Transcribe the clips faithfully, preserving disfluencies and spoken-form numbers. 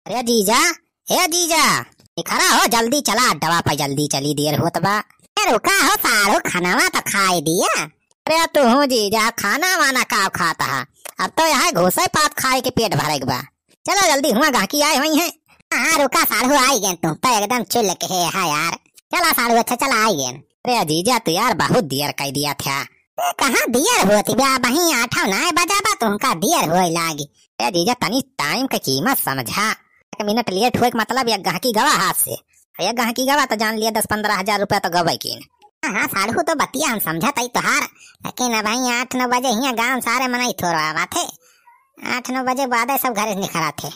अरे जीजा, ए जीजा, निखरा हो, जल्दी चला अड्डवा पे, जल्दी चली, देर होत बा। ए रुका हो साढ़ू, खानावा तो खाए दिया। अरे तू हूँ जीजा, खाना वाना का खात हा? अब तो यहाँ घूसे पात खाए के पेट भरे के बा। चला जल्दी, हुआ गाहकी आए हुई हैं। हाँ, रुका साढ़ू, आई गए, तू तो एकदम चुल के है यार। चला साढ़ू, अच्छा चला आई गए। अरे जीजा, तू यार बहुत देर कर दिया था। ए, कहाँ देर होती बा, वहीं आठा ना बजा बा, तुमका देर होए लागी। ए जीजा, तनी टाइम के कीमत समझा। एक मिनट लेट हुए के मतलब एक गाहकी गवा हाथ से, एक गाहकी गवा तो जान लिया दस पन्द्रह हजार रुपया तो गवे कीन। हाँ, हाँ, साढ़ू तो बतिया हम समझत हई तोहार, लेकिन अब भाई आठ नौ बजे हियाँ गाँव सारे मनई थोड़ा बात है, आठ नौ बजे बाद सब घरे से निखरा थे।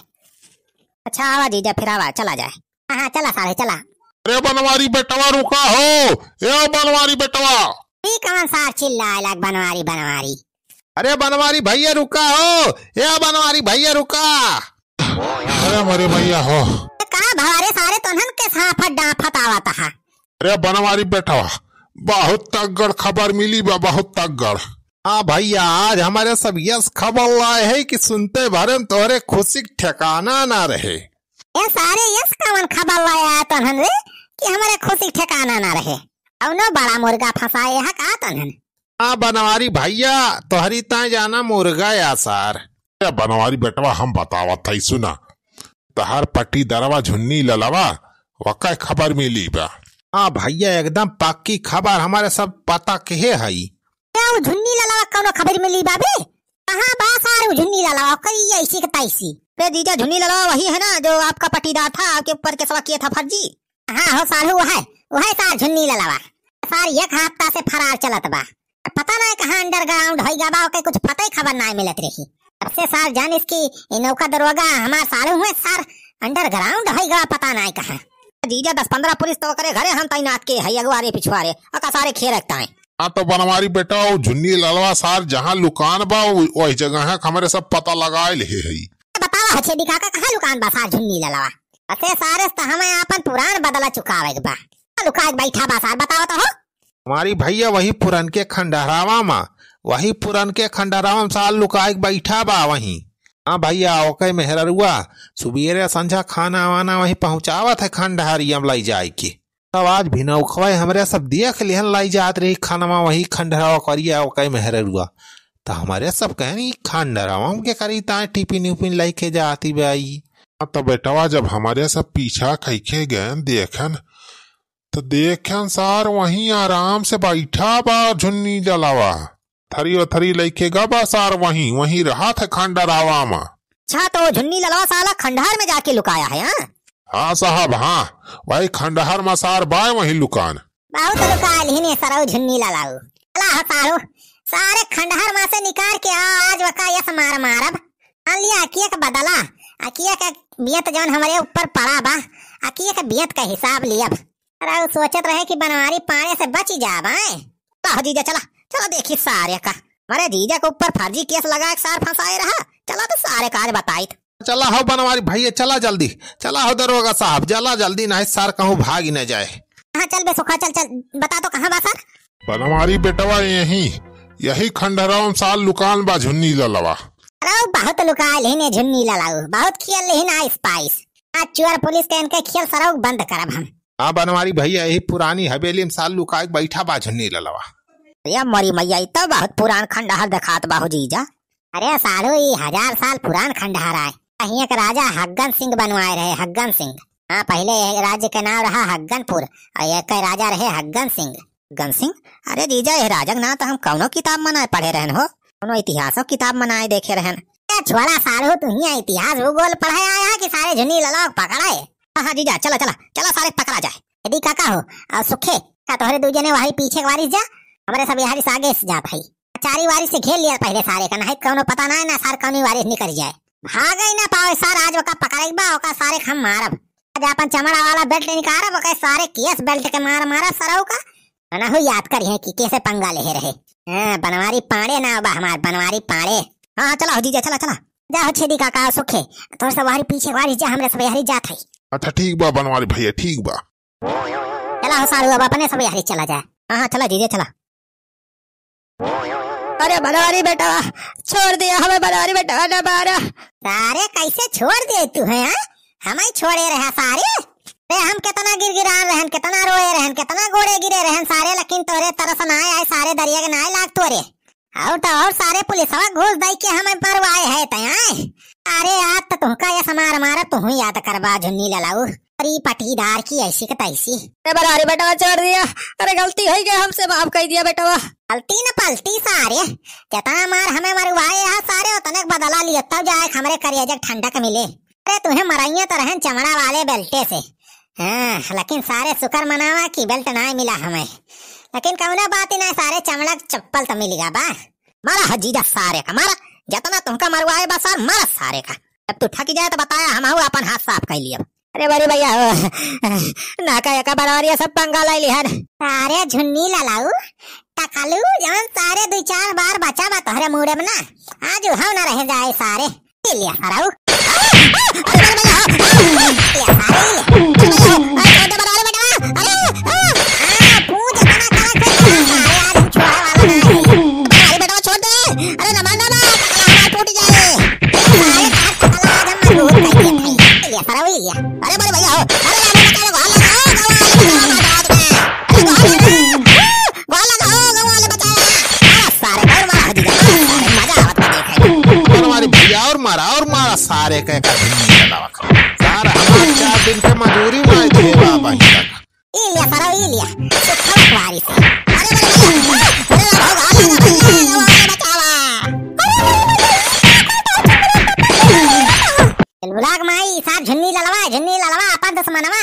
अच्छा आवा जीजा, फिर आवा, चला जाए। हाँ, हाँ, चला साढ़ू, चला। अरे बनवारी बेटवा रुका हो, ए बनवारी बेटवा। ई कौन सार चिल्लाए लाग बनवारी, बनवारी? अरे बनवारी भैया रुका हो, ए बनवारी भैया रुका। अरे मरे भैया हो। का भवारे सारे तोहन के साफत डाफत आवत हा? अरे बनवारी बेटवा, बहुत तगड़ खबर मिली बा, बहुत तगड़। हाँ भैया, आज हमरे सब यस खबर लाए है कि सुनते भरे में तोहरे खुशी के ठिकाना ना रहे। ए सारे, यस कवन खबर लाया है तोहन रे कि हमरे खुशी के ठिकाना ना रहे? कौनो बड़ा मुर्गा फंसाए है का तोहन? हाँ बनवारी भैया, तोहरी ताए जाना मुर्गा या सार। ए बनवारी बेटवा, हम बतावत हई सुना, तोहर पट्टीदरवा झुन्नी ललवा, वका खबर मिली बा। हाँ भैया, एकदम पक्की खबर, हमरे सब पता केहे हई। ए उ झुन्नी ललवा कौनो खबर मिली बा बे? कहाँ बा सार उ झुन्नी ललवा, कई ऐसी के तैसी। बे जीजा, झुन्नी ललवा वही है ना जो आपका पट्टीदार था, आपके ऊपर केसवा किया था फर्जी? हाँ हो साढ़ू, वह है, वह है सार झुन्नी ललवा। सार एक हफ्ता से फरार चलत बा। पता नाहीं कहाँ underground होइ गा बा, ओके कुछ पता ही खबर नाहीं मिलत रही। तब से सार जानिस कि ई नौका दरोगा हमार साढ़ू हुए, सार underground होइ गा, पता नाहीं कहाँ। जीजा, दस पन्द्रह पुलिस तो ओकरे घरे हम तैनात के है, अगुवारे पिछुआरे, ओका सारे खेरकता है। हाँ तो बनवारी बेटा, वो झुन्नी ललवा सार जहाँ लुकान बा, वो, वही जगह है, हमरे सब पता लगाए ले है। बतावा हो छेदी काका, कहाँ लुकान बा सार झुन्नी ललवा? असे सारे से तो हमें आपन पुरान बदला चुकावे के बा। लुकाए के बैठा बा सार, बतावा तो हो। हमारी भैया वही पुरनके खंडहरावा मा, वही पुरनके खंडहरावा मा सार लुकाए के बैठा बा वहीं। हाँ भैया, ओके मेहररुआ सुबेरे संझा खाना वाना वहीं पहुँचावत है खंडहरिया मा लई जाए के। तब आज भिनौखवा हमरे सब देख लिहन, लई जात रही खानवा वही खंडहरवा करिया ओके मेहररुआ। त हमरे सब कहन, "ई खंडहरवा के करी ताए टिफिन उफिन लइके जाती बाई।" हाँ, त बेटवा जब हमरे सब पीछा कइके गएन देखन, त देखन सार वहीं आराम से बैठा बा झुन्नी ललवा। थरी ओथरी लइके गा बा सार वहीं, वहीं रहत है खंडहरवा मा। अच्छा, तो वो झुन्नी ललवा साला खंडहर में जाके लुकाया है, हाँ? हाँ साहब, हाँ, वही खंडहर मा सार बाय वहीं लुकान। बहुत लुकाए लिहिन सरऊ झुन्नी ललऊ। चला हो सारू, सारे खंडहर मा से निकाल के आ, आज वका यस मार मारब। मान लिया अकिया के बदला, अकिया के बियत जौन हमरे ऊपर पड़ा बा, अकिया के बियत का हिसाब लियब। अरे उ सोचत रहे कि बनवारी पाड़े से बची जाब, आए। चला हो जीजा, चला, चला देखी सारे का। हमारे जीजा के ऊपर फर्जी केस लगा के सार फंसाए रहा। चला तो सारे का आज बताइत। चला हो बनवारी भैया, चला जल्दी। चला हो दरोगा साहब, चला जल्दी, नाहीं सार कहूँ भाग ही न जाए। हाँ चल बे सुखा, चल चल, बता तो कहाँ बा सार? बनवारी बेटवा यही, यही खंडहरवा मा सार लुकान बा झुन्नी ललवा। अरे बहुत लुकाए लिहिन झुन्नी ललऊ, बहुत खेल लिहिन आइस पाइस। आज चुअर पुलिस के इनके खेल सरऊ बंद करब हम। हाँ बनवारी भैया, यही पुरानी हवेली मा सार लुकाए के बैठा बा झुन्नी ललवा। अरे मोरी मैया, ई तो बहुत पुरान खंडहर देखात बा हो जीजा। अरे साढ़ू, ई हजार साल पुरान खंडहर आए। हियाँ के राजा हग्गन सिंह बनवाए रहे, हग्गन सिंह। हाँ, पहिले ये राज्य के नाम रहा हग्गनपुर, और ये के राजा रहे हग्गन सिंह। हग्गन सिंह? अरे जीजा, ये राजा के नाम तो हम कौनो किताब मा नाहीं पढ़े रहन हो, कौनो इतिहासो किताब मा नाहीं देखे रहन। ए छोड़ा साढ़ू, तू हियाँ इतिहास भूगोल पढ़े आया है कि सारे झुन्नी ललवा के पकड़े? हाँ, हाँ, जीजा, चला, चला, चला, सारे पकड़ा जाए। यदि काका हो, आ, सुखे, का तोहरे दू जने वही पीछे के वारिस जा, हमरे सब यहरी से आगे से जात हई। चारी वारिस से घेर लिया पहिले सारे का, नाहीं कौनो पता नाहीं ना सार कौनी वारिस निकल जाए। भागे ना पावे सार, आज ओका पकड़े के बा, ओका सारे के हम मारब। आज आपन चमड़ा वाला बेल्ट निकारब, ओके सारे केस बेल्ट के मार मारब सरऊ का। ना हो याद करिहे कि केसे पंगा लेहे रहे। हाँ, बनवारी पाड़े ना बा हमार, बनवारी पाड़े। हाँ, हाँ, चला हो जीजा, चला, चला। जा हो छेदी काका, सुखे, तोर सब वारी पीछे वारी जा, हमरे सब यहरी जात हई। अच्छा, ठीक बा बनवारी भैया, ठीक बा। चला हो सारू, अब अपने सब यहरी चला जाए। हाँ, हाँ, चला जीजा, चला। अरे बनवारी बेटवा, छोड़ दिया हमें बनवारी बेटवा, ना मारा। सारे कैसे छोड़ दिए तू है, हाँ? हमइ छोड़े रहा सारे। अरे हम केतना गिरगिरान रहन, केतना रोए रहन, केतना गोड़े गिरे रहन सारे, लेकिन तोरे तरस नाहीं आए सारे, दरिया के नाहीं लाग तोरे। अउर तो अउर सारे पुलिसवा घूस दइ के हमइ मरवाए है तैं आए। अरे आज तो तुहका यस मार मार तुहूँ याद करबा झुन्नी ललाऊ। अरे पटीदार की ऐसी के तैसी। अरे बरारी बेटवा छोड़ दिया, अरे गलती होइ गई, हमसे माफ कइ दिया बेटवा। गलती न पलटी सारे, जेतना मार हमइ मरवाए हा सारे, ओतने क बदला लियो तब जाए हमरे करेजा क ठंडक मिले। अरे तुहें मरइये तो रहन चमड़ा वाले बेल्टे से। हाँ, लेकिन सारे शुक्र मनावा कि बेल्ट नाहीं मिला हमइ। लेकिन कउनो बात ही नाहीं, सारे चमड़ा क चप्पल तो मिल गा बा। मारा ह जीजा सारे का, मारा। जेतना तुहका मरवाए बा सार, मारा सारे का। अब तू ठकि जाए तो बताया, हमहू आपन हाथ साफ कइ लियब। अरे बड़ी भइया हो, ना का एका बराबर ये सब पंगा लइ लिहन। अरे झुन्नी ललाऊ, टकलू, जवन सारे दुइ चार बार बचा बा तोहरे मूड़े में ना, आज उहउ ना रह जाए सारे। ई लिया, हराऊ। अरे बड़ी भइया हो, ई लिया, सारे ई ले। अरे भइया हो, अरे छोड़ दे बराबर बेटवा, अरे, आ, आ, पूछ इतना करा के सारे आज हम छोड़े वाला ना है। अरे बेटवा छोड़ दे, अरे न मार ना, ना, टकला हमार टूट जाए। अरे सारे काट टकला आज हम मजबूत कर दिए थे। ई लिया, सारे ई लिया। अरे बड़े भइया हो, अरे राम बचाओ, गोहार लगा, ओ, गवा, अरे बचाओ, मार दो, अरे गोहार लगा, गोहार लगा, ओ, गवा, अरे बचाओ। अरे सारे, और मारा हो जीजा, सारे, मजा आवत बा देखे। अरे हमारे भइया और मारा, और मारा सारे के का झुन्नी ललावा का। सारा हमार चार दिन के मजूरी मार दिए बाबा ही तक। ई लिया सरऊ, ई लिया। सुखल कुआरी से। अरे, अरे, अरे, अरे, अरे, भाई, भाई, भाई, भाई, भाई, बचावा। बुलाग माई, सार झुन्नी ललवा, झुन्नी ललवा, अपन दुश्मनवा।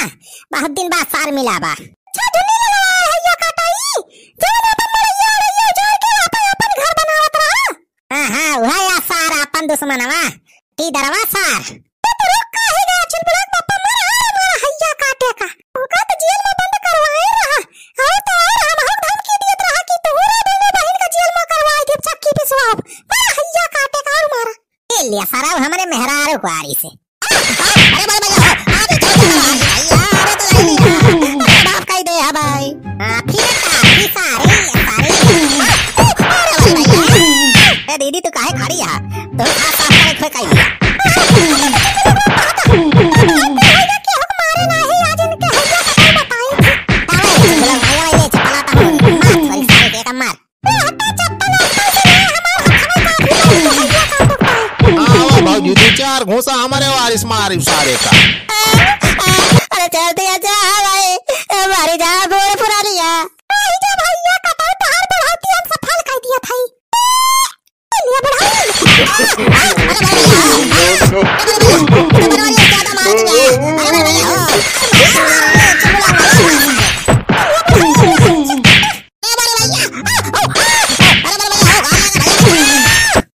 बहुत दिन बाद सार मिला बा। अच्छा, झुन्नी ललवा, हैया काटाई। जवन अपन मड़ैया, अड़ैया उजाड़ के आपन, अपन घर बनावत रहा। हाँ, हाँ, उहै या सार अपन दुश्मनवा, टीडरवा सार। तो तू रुक काहे गया, चुलबुलाक बापा, मारा, अरे मारा, हैया काटे का। ओका तो जेल में बंद करवाए रहा। और तो और हम, हम धमकी दियत रहा कि तोहरा दोनों बहिन का जेल में करवाए देब, चक्की पिसवाओ। मारा, हैया काटे का और मारा। ए लिया सारा हमरे मेहरारू कुआरी से। अरे भाई, भाई, अरे तो भैया, अरे तो नहीं लिया। अरे माफ कर दे, हाँ भाई। हाँ, फिर काफी सारे, सारे। अरे भाई, भाई। ए दीदी, तू काहे खड़ी है? तू हाथ साफ करे, कोई कही लिया। मारे नहीं, आज इनके हैया का बताई थी। अरे, चुगला भैया, ये चपला तो हो। मार, थोड़ी सारे के का मार। ए, हटा चप्पल, चप्पल से नहीं, हमार हथवा काट दिया, ये भैया का दुखता है। आओ भौजी, दो चार घूंसा हमारे वारिस मारी सारे का। अरे चल दिया जा भाई, ए, मारी जा बूढ़ पुरानिया। आई जा भैया, कटाई तोहार बढ़ौती हम सफल कर दिया था। ए, लिया बढ़ाई। अरे भाई,